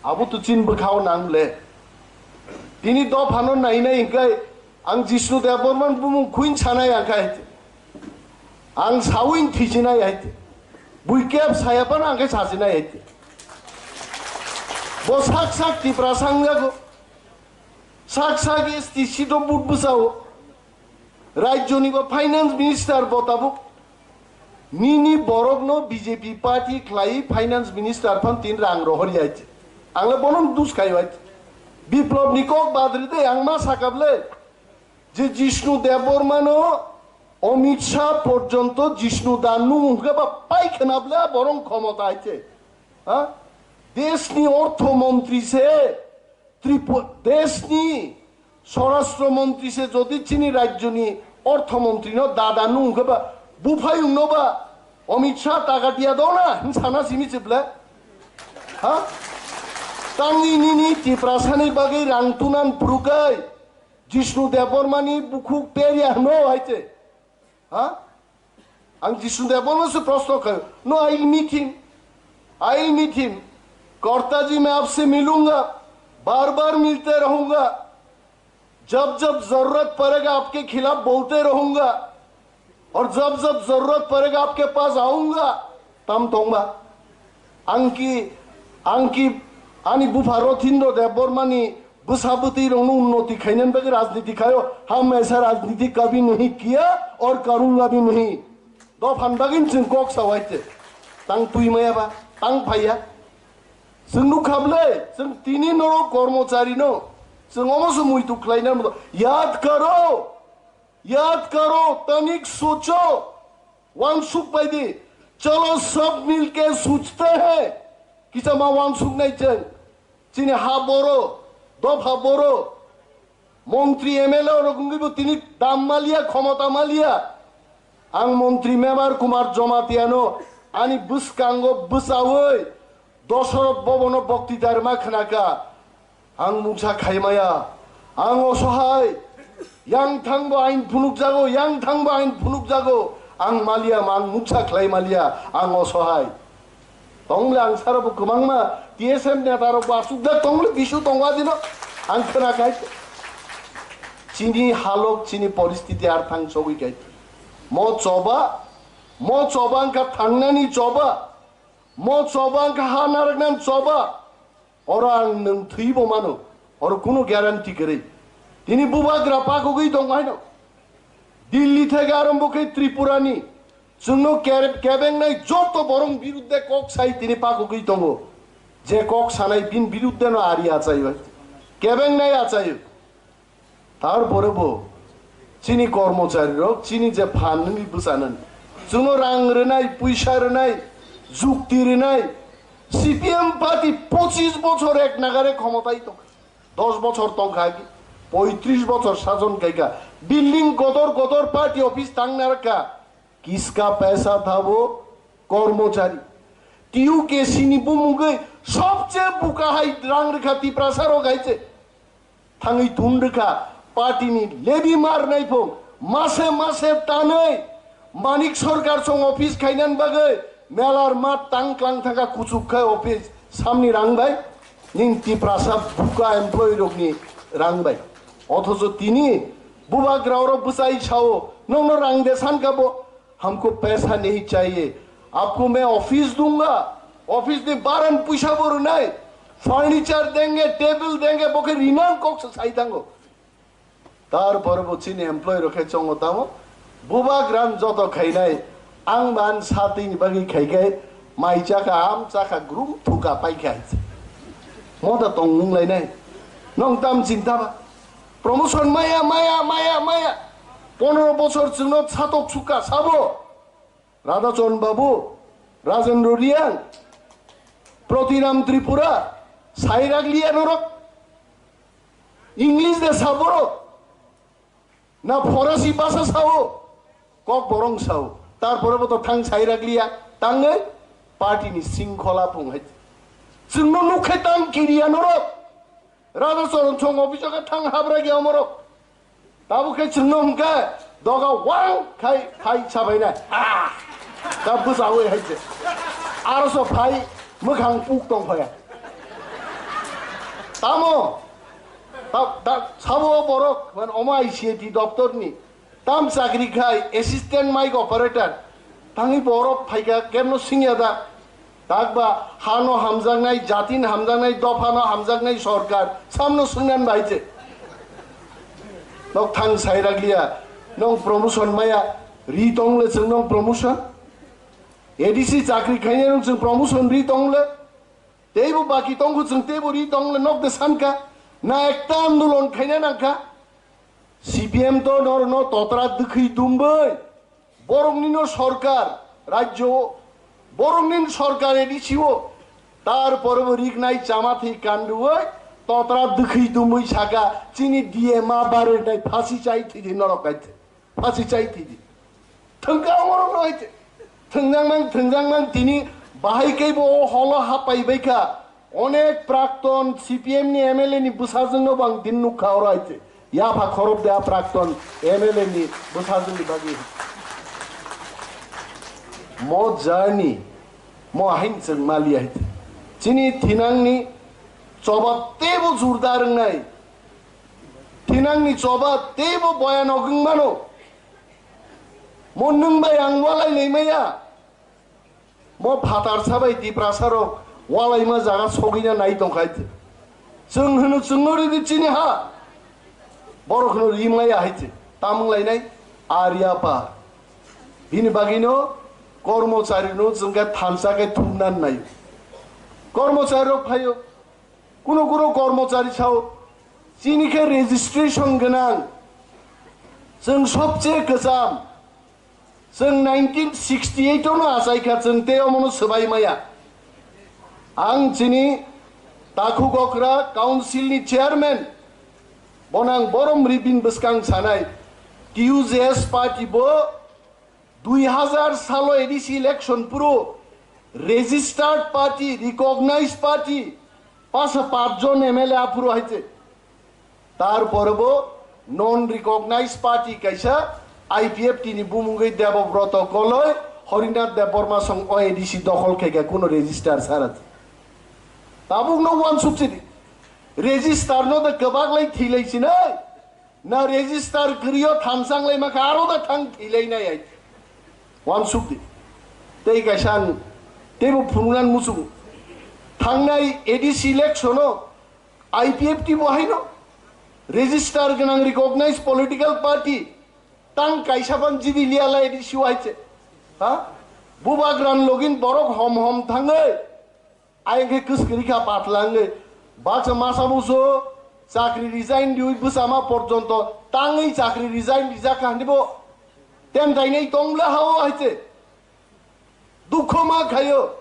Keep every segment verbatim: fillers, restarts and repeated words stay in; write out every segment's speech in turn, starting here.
Abo to chini bwkhao nang le. Tini dophano nai nai hwnkhe ang Jishnu Debbarman bumung khuin sanai ang khai. Ang sawin thichinai hai. Bui kep saya phano ang khe sachinai hai. Bo sak sak Tiprasa wngjago. Sak sak S T C to but bwsao. Rajyoni bo finance minister bo tabuk. Nini borokno B J P party khlai finance minister phan tin rang rohor ya. Ang le bono dus khai wai. Biplop ni kok badri de ang ma sakable. Je Jishnu Debbarmano Amit Shah porjonto Jishnu da nung hwnkhe ba pai khwnable borong khomota hai se. Ha? Deshni ortho montri se, Tripu-, deshni swarashtra montri se jodi chini rajyoni ortho montri no dada nung hwnkhe ba buphayung no ba Amit Shah taka tiya do na hin sana simi chible. Ha? Tangwi nini Tiprasani bagwi rang tunan phurukai Jishnu Debbarmani bukhuk peria hwno hai se. Ha? Ang Jishnu Debbarma se proshno khayo. No, I will meet him. I will meet him. करता जी, मैं आपसे मिलूंगा, बार बार मिलते रहूंगा, जब जब जरूरत पड़ेगा आपके खिलाफ बोलते रहूंगा, और जब जब जरूरत पड़ेगा आपके पास आऊंगा. Tam tongba. Ang ki, ang ki, ani bupha Rothindro Debbarmani bwsa bwtwi rokno unnoti khainani bagwi rajniti khaio, hamesha rajniti kabhi nahi kiya aur karunga bhi nahi. Dophan bagwi chwng kok sao hai se. Tang twi maya ba, tang phaiya. Chwng nukha bwle, chwng tini norok kormochari no. Chwng omo se muitu khlaina mo. Yaad karo, yaad karo, tanik socho. Wansuk pai di, chalo sab milke sochte hain. Kisa ma wansuk nai chwng. Chini ha boro, dopha boro. Montri M L A rok wngwi bo tini dam maliya, khomota maliya. Ang montri Mebar Kumar Jomatiano ani bwskango bwchawi Dosoroth Bhabono bokti darma khnaka. Ang mungsa khaimaya. Ang osohai. Yang thangbo ain phunukjago, yang thangbo ain phunukjago. Ang maliya, ang mungsa khlai maliya. Ang osohai. Tongle ang sara bo kwbangma T S M neta rok bo asukjak tongle bisu tongo adino. Ang khwna khai. Chini halok, chini poristiti ar thang chogwi khai. Mo choba, mo choba wngkha thangnani choba. Mo choba wngkha ha narwknani choba. Oro ang nwng thwibo mano. Oro kunu guarantee kwrwi. Tini bubagra pakugwi tongo haino. Delhi theke arombo khe Tripurani. Chwngno ker-, kebengnai joto borong birudde kok sai tini pakugwi tongo. Je kok sanai bini birudde no ari achaio. Kebengnai achaio. Tarpore bo chini kormochari rok, chini je phan nini bwchanani, chwngno rang rwnai, puisa rwnai, jukti rwnai, C P M party pochis bochor ek nagare khomotai tongkha, dos bochor tongkha agi, poitris bochor sason khaikha, building kotor kotor party office tang narwkha, kiska paisa thabo kormochari, T U K C ni bumungwi sobche buka hai rang rwkha Tiprasa rok hai se. Thangwi tun rwkha, party ni levy mar nai phung, mase mase tanwi Manik Sarkar song office khainani bagwi melar mat tang klang thangkha kuchuk khai office samni rang bai, ning Tiprasa buka employee rokni rang bai. Othocho tini bubagra oro bwchai sao, nokno rang de sankha bo, हमको पैसा नहीं चाहिए, आपको मैं ऑफिस दूंगा, office ni baran puisa bo rwnai, furniture denge, table denge, bo khe rinang kok se sai thango. Tarpore bo chini employee rok khe chongo tamo, bubagra ni joto khainai, ang ban satwi ni bagwi khai khai, mai chakha, am chakha, grum thuka pai khai. Moda tong wng lainai, nong tam chinta ba? Promotion maya, maya, maya, maya. Pondro bochor chwngno satok sukha sabo. Radhachon Babu, Rajendra Reang, Pratiram Tripura, sairak liya norok. English de saborok. Na Forasi bhasha sao, Kokborong sao. Tarpore bo to thang sairak liya. Tangwi party ni singkhola phung hai. Chwngno nukhe tang kiriya norok. Radha Charan Song office o khe thang habra gya omorok. Tabuk khe chwngno hwnkhe doga wang khai phai sabaina. Ah! Ta bwchawi hai se. Aro so phai mwkhang puk tong phaya. Tamo, ta, ta, sabo borok, man, omo I C A T doptor ni. Tam chakri khai, assistant mic operator. Tangwi borok phaikha, kemno singya da. Takba, hano hamjaknai, jatin hamjaknai, dophano hamjaknai sorkar. Samno sungnan bai che. Nok thang sai raglia. Nong promotion maya, ri tong le chwng nong promotion. A D C chakri khainai nong chwng promotion ri tong le. Teibo baki tongkhu chwng teibo ri tong le nok de sanka. Na ekta andolon khaina nangkha. C P M to norno totra dwkhwi dumbai. Boroknino sorkar, rajyo, boroknino sorkar A D C o. Tar porebo rignai chama thwi kanduoi, totra dwkhwi dumwi saka, chini D M a barwnai phasi chai thwidi norok kaithe. Phasi chai thwidi. Thwngka ongorok no hai thwngjang nang, thwngjang nang tini bahai kaibo o holo hapai baikha. Onek prakton C P M ni M L A ni bwsajwkno bo ang din nukha oro hai se. Yapha khorop de a prakton M L A ni bwsajwkni bagwi. Mo journey, mo ahin chwng mali hai se. Chini thinangni choba teibo jurdar wngnai. Thinangni choba teibo boyanok wngmano. Mo nwng bai ang walai lai maya. Mo phatar sabai Tiprasa rok walaima jaga sogwina nai tongkhai. Chwng hwno chwngno ridi chini ha. Borok hwno rimaya hai se. Tamung lainai Arya pa. Bini bagwino kormochari no chwngkhe thansa khe thumnan nai. Kormochari rok phaio. Kuno kuno kormochari sao. Chini khe registration gwnang. Chwng sobche kwcham. Chwng nineteen sixty-eight ono achaikha chwng tei omono swbai maya. Ang chini Takhukokra Council ni chairman, bonang borom ribin bwskang sanai T U J S party bo dui hazar salo A D C election puro registered party, recognized party, pasa pach jon M L A aphuru hai se. Tar pore bo non recognized party kaisa I P F T ni bumungwi Debobroto Koloi, Horinath Debbarma song o A D C dokhol khaikha kuno register sara. Tabuk no wansuk chidi. Register no da kwbak lai thilai sinai. Na register kwrwi o thansang lai makha aro da thang thilai nai ai. Wansuk di. Tei kaisa ang teibo phunuknani muchungo. Thangnai A D C election o I P F T bo haino register gwnang recognized political party tang kaisa ban jibi liya lai di siwai che. Ha? Bubagra ni login borok hom hom thangwi ayang khe kwskwrwi kha patla wngwi baksa masa muso chakri resign riwi bwsama porjonto tangwi chakri resign rijak kha hinwi bo temdainai tong bwle ha o hai che. Dukho ma khayo.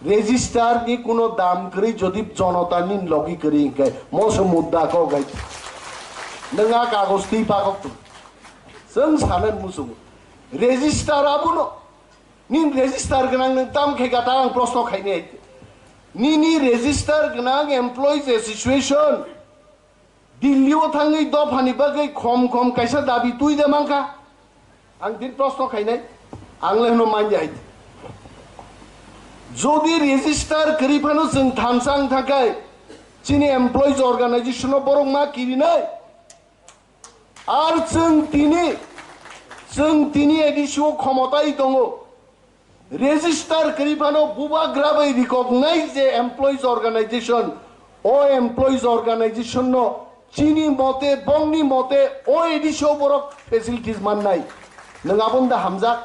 Register ni kuno dam kwrwi jodi jonota ni logi kwrwi hinkhe moso mudda kok hai. Nwng a kagoj twi pakok tu. Chwng sanani muchungo. Register abono. Nini register gwnang nwng tam khe gata ang proshno khaini hai. Nini register gwnang employees association. Delhi o thangwi dophani bagwi khom khom kaisa dabi twi de mankha. Ang din proshno khainai. Ang le hwno manya hai. Jodi register kwrwi phano chwng thansa wng thakai chini employees organization o borok ma kirinai. Ar chwng tini, chwng tini A D C o khomotai tongo. Register kwrwi phano bubagra bai recognized je employees organization, o employees organization no chini mote, bongni mote o A D C o borok facilities mannai. Nwng aboni da hamjak?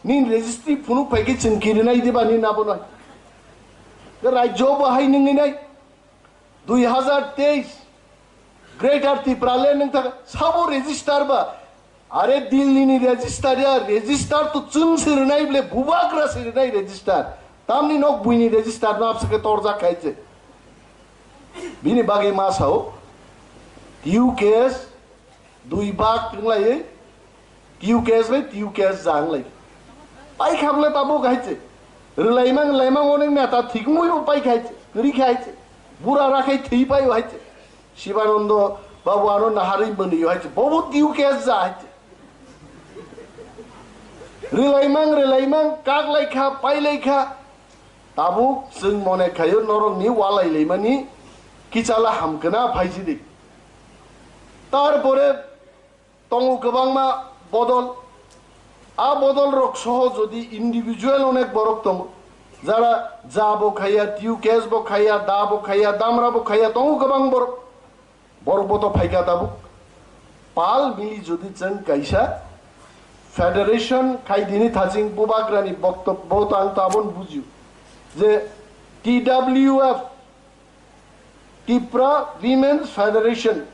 Nini registry phunuk phai khe chwng kirinai diba nini abono? Rajyo bo hai nwngnai. Dui hazar teis Greater Tipraland nwng thang sabo register ba? Are Delhi ni register ya, register to chwng se rwnai ble bubagra se rwnai register. Tamni nok buini register no apsa khe torjak khai se. Bini bagwi ma sao, T U K S dui bak wnglaiwi T U K S bai T U K S ja wnglai. Pai kha bwle tabuk hai se. Rwlaimang, rwlaimang onek neta thik mui bo pai khai se. Kwrwi khai se. Bura rakhai thwi pai hai se. Shibanando babu ano naharwi mwnwi hai se. Bobo T U K S ja hai se. Rwlaimang, rwlaimang, kak lai kha, pai lai kha. Tabuk chwng mone khayo norokni walai laimani kichala hamkna phaisidi. Tarpore tongo kwbangma bodol. A bodol rok soho jodi individual onek borok tongo. Jara ja bo khaiya, T U K S bo khaiya, da bo khaiya, damra bo khaiya, tongo kwbang borok. Borok bo to phaikha tabuk. Pal mili jodi chwng kaisa federation khai dini thaching bubagrani boktobbo to ang tabon bujio je T W F, Tipra Women's Federation,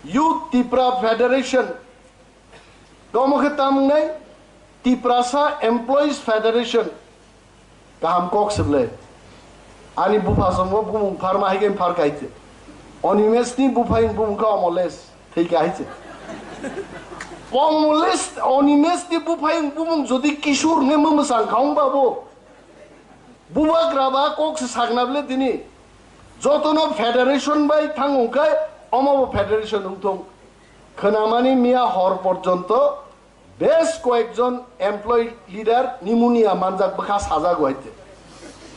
Youth Tipra Federation, Tomo khe tamwngnai Tiprasa Employees Federation. Kaham kok se ble. Ani bupha songbo bumung pharma hai khe phar kaite. Onimes ni buphai bumung kha Omoles. Thei ka hai se. Omoles, Onimes ni buphai bumung jodi Kishore ne mwsang khaung babo. Bubagra ba kok se sakna ble tini. Jotono federation bai thang hwnkhe omo bo federation wngthong. Khwnamani miya hor porjonto bes koyekjon employee leader pneumonia manjak bwkha sajak waite.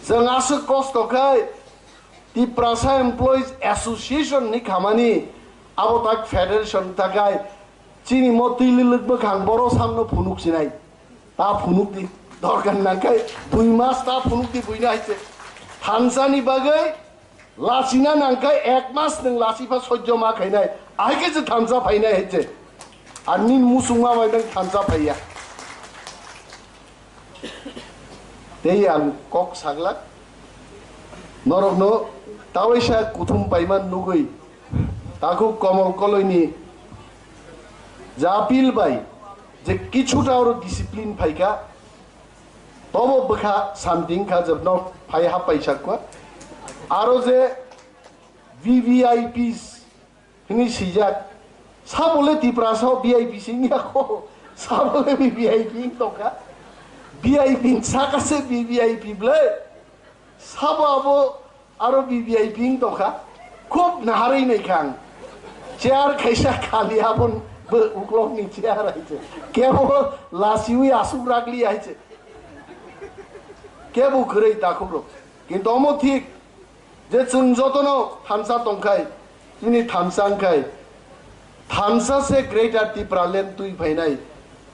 Chwng aswk kosto khai Tiprasa Employees Association ni khamani abo tak federation takai chini mo twi lilwk bwkhang boro samno phunuk sinai. Ta phunuk di dorkar nangkhai dui mas ta phunuk di buina haite. Thansani bagwi Lachina nangkha ek mas nwng lachipha sojjo ma khainai, ahai khe se thansa phainai hai se. Ar nini musungma bai nwng thansa phaiya. Tei ang kok saglak, norokno tawaisa kuthum paima nugwi takhuk Komol Koloini je appeal bai je kichuta oro discipline phaikha, Tobo bwkha something kha je nok phai hap pai sakwa. Aro je V V I Ps hini sijak. Sabole Tiprasa V I P sing ya ko. Sabole V V I P tokha. V I P saka se V V I P ble. Sabo abo aro V V I P wng tongkha, khub naharwi naikha ang. Chair kaisa khali, abon bo uklokni chair hai se. Kebo lasiwi asuk rakli hai se. Kebo kwrwi takhukrok. Kintu omo thik je chwng jotono thansa tongkhai, chini thansa wngkhai, thansa se Greater Tipraland twi phainai.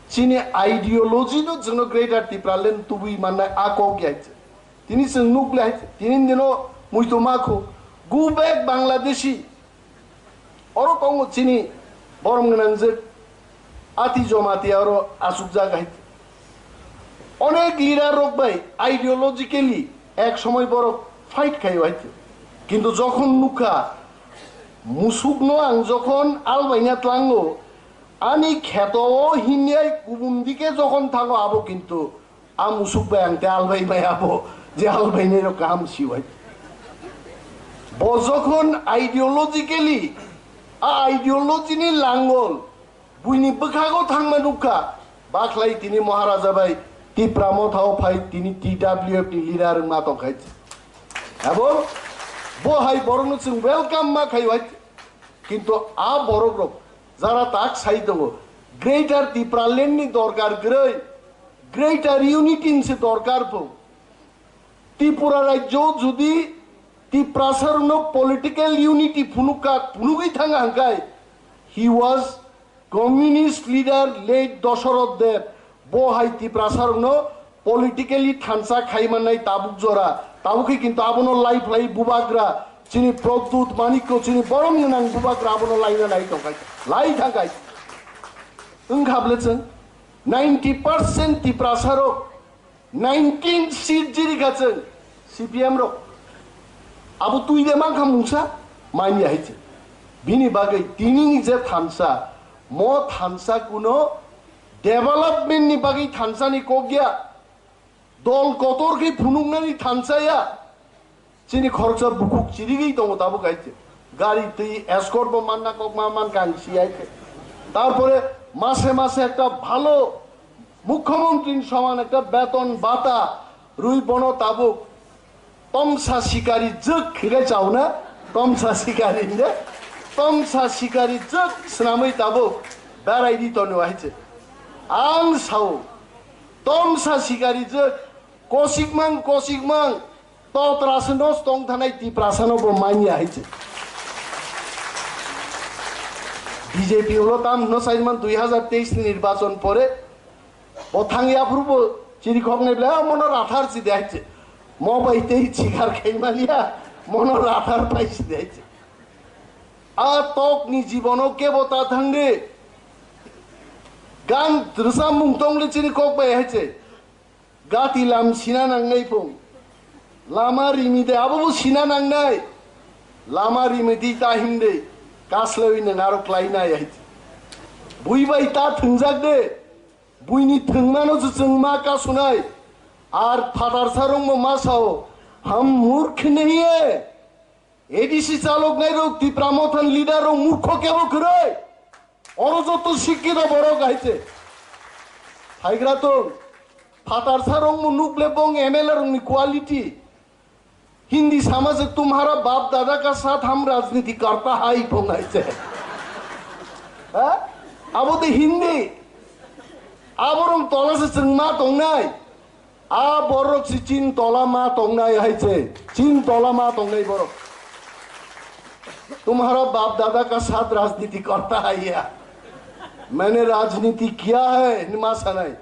Chini ideology no chwngno Greater Tipraland tubui mannai a kok ya hai se. Tini chwng nuk le hai, tini dino muitu ma khu. Go back Bangladeshi. Oro tongo chini borom gwnang je ati jomati oro asuk jak hai. Onek leader rok bai ideologically ek somoi borok fight khai hai. Kintu jokhon nukha musuk no ang jokhon albaina tlango ani kheto o hinyai kubun dike jokhon thango abo kintu A musuk bai ang te albai bai abo je albai nai rok kaham si bai. Bo jokhon ideologically, a ideology ni langol buini bwkhago thangma nukha, bakhlai tini Maharaja bai Tipra Motha o phai tini T W F ni leader wngma tongkhai. Abo bo hai borokno chwng welcome ma khai bai. Kintu a borok rok jara tak sai tongo, Greater Tipraland ni dorkar kwrwi, Greater Unity ni se dorkar pho. Tripura rajyo jodi Tiprasa rokno political unity phunukha, phunugwi thanga hwnkhe, he was communist leader late Dosoroth Dev, bo hai Tiprasa rokno politically thansa khai mannai tabuk jora, tabuk khe kintu abono lai phlai bubagra, chini Pradyut Manikya, chini borom gwnang bubagra abono laina nai tongkhai, lai thangkhai. Wngkha ble chwng ninety percent Tiprasa rok, nineteen seat jiri kha chwng C P M rok. Abo twi de mankha mungsa, manya hai chwng. Bini bagwi tini ni je thansa, mo thansa kuno development ni bagwi thansa ni kok ya. Dol kotor khe phunuknani thansa ya. Chini khoroksa bukhuk chirigwi tongo tabuk hai se. Gari twi escort bo manna kok ma mankha ang si hai se. Tarpore mase mase ekta bhalo mukhyamantri ni soman ekta beton bata rwi bono tabuk tomsa sikari jwk khe chauna, tomsa sikari hinde, tomsa sikari jwk swnamwi tabuk berai di tono hai se. Ang sao, tomsa sikari jwk Kosikmang, kosikmang, totrasano tong thanai Tiprasano bo manya hai se. B J P ulo tam hwno saiman dui hazar teis ni nirbachon pore, bo thang yaphuru bo chiri khok nai bla, "Ah, mono rathar si de hai se." Mo bai tei chikar khai manya, mono rathar pai si de hai se. A tok ni jibono kebo ta thang de. Gan rwchapmung tong le chini kok bai hai se. Gati lam sina nangnai phung. Lama rimi de abo bo sina nangnai. Lama rimi di ta him de. Kasloi nang aro klai nai hai. Bui bai ta thwngjak de. Buini thwngmano se chwng ma kasunai. Ar phatar sarong bo ma sao. Ham murkh nahi hai. A D C chalok nai rok, Tipra Mothan leader rok murkho kebo kwrwi. Oro joto sikkito borok hai se. Phaigra tong. Phatar sarong mo nuk le bong M L A rok ni quality. Hindi samaj se tumhara bap dada ka sath ham rajniti karta hai bong hai se. Ha? Abo de Hindi. Aborong tola se chwng ma tongnai. A borok si chin tola ma tongnai hai se. Chin tola ma tongnai borok. तुम्हारा बाप दादा का साथ राजनीति करता है या? मैंने राजनीति किया है, hinwi ma sanai.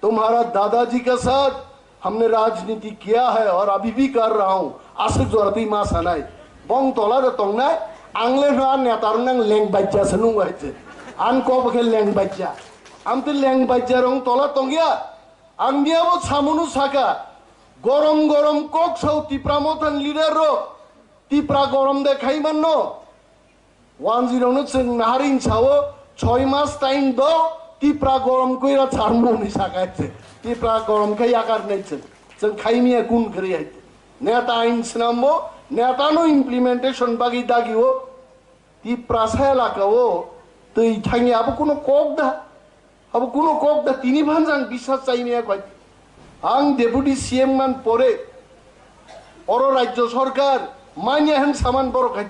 तुम्हारा दादाजी का साथ हमने राजनीति किया है और अभी भी कर रहा हूँ. Aswk jora twi ma sanai. Bong tola de tongnai, ang le hwna neta rwnang leng bajja se nung hai se. Ang kok khe leng bajja. Ang twi leng bajja rong tola tongya. Ang niya bo samunu saka. Gorom gorom kok sao Tipra Mothan leader rok. Tipra gorom de khai manno. Wanjwi rokno chwng naharing sao, choi mas time do, Tipra gorom koira charmung ni sakai se. Tipra gorom khe yakar nai chwng. Chwng khai miya kun kwrwi hai. Neta ain swnambo, neta no implementation bagwi dagi o. Tiprasa elaka o twi thangya abo kuno kok da. Abo kuno kok da tini phan jang bisas chaimaya koi. Ang deputy C M man pore oro rajyo sarkar manya hwn saman borok hai.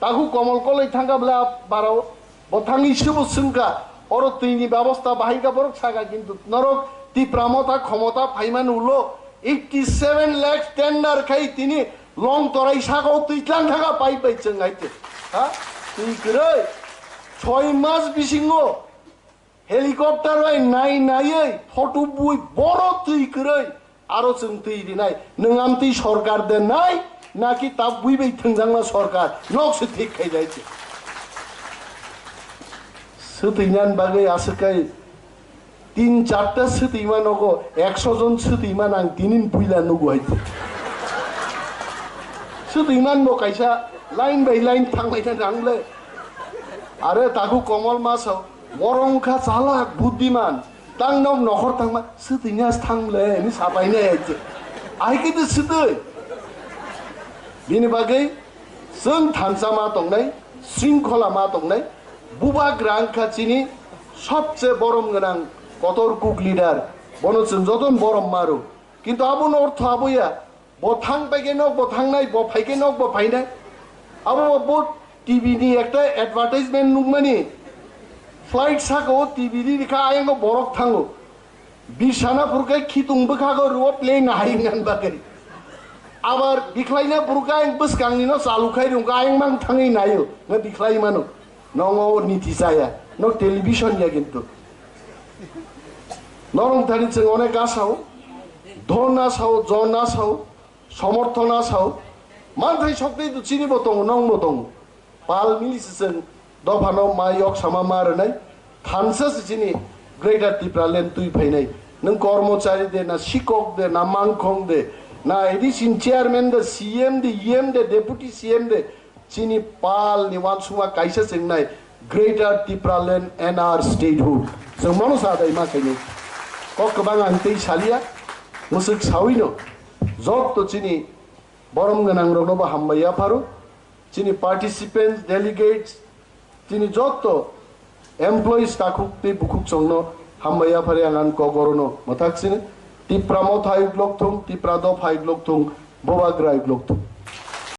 Tahu Komol Koloi thangka bla barao bo thangwi subo swngka oro twini babosta bahai ka borok saka kintu norok Tipra Motha khomota phaiman ulo eighty seven lakh tender khai tini long torai saka o twi tlang thangka pipe bai chwng hai te. Ha? Twi kwrwi. Choi mas bisingo helicopter bai nai naiwi photo bui boro twi kwrwi aro chwng twi rinai. Nwng amtwi sorkar de nai naki ta bui bai thwngjakma sorkar? Nok se thik khai jai se. Swtwi nan bagwi aswk kai tin charta swtwi ma nogo ekso jon swtwi ma nang tinin puila nugo hai se. Swtwi man bo kaisa line by line thang lai thang le. Are taku Komol ma sao, borong kha chalak, buddiman, tang nok nokhor tangma, swtwi nya thang le, ni sapai ne. Ai ke de swtwi. Bini bagwi chwng thansa ma tongnai, sringkhola ma tongnai, bubagra wngkha chini sobse borom gwnang kotor kuk leader, bono chwng joton borom maru. Kintu abono ortho aboya, bo thang paikhe nok bo thangnai, bo phaikhe nok bo phainai. Abo bo T V ni ekta advertisement nukmani, flight saka o T V ni rikha ayang borok thango. Bisana purkai khitung bwkhago rwo plane nahai ngan bagwi. Abar bikhlaina purkai ang bwskangni no chalu khai rwngkha ayang mang thangwi naio, nga bikhlai mano. Nongo niti chaya, nok television ya kintu. Norong thani chwng onek asao, dhon asao, jon asao, somorthon asao, manthai sokthai tu chini bo tongo, nong bo tongo. Pal mili se chwng dophano ma yok sama ma rwnai, thansa se chini Greater Tipraland twi phainai. Nwng kormochari de, na sikok de, na mangkhong de, na A D C ni chairman de, C M de, E M de, deputy C M de, chini pal ni wansukma kaisa chengnai Greater Tipraland N R statehood. Chwng mono sa dai ma khainai. Kok kwbang ang tei salia, mwswk sawino. Jotto chini borom gwnang rokno bo hambai yapharo. Chini participants, delegates, chini jotto employees takhuk tei bukhuk chwngno hambai yaphari ang ani kok orono mwthak sini. Tipra Motha yuklok thung, Tipra Dopha yuklok thung, Bubagra yuklok thung.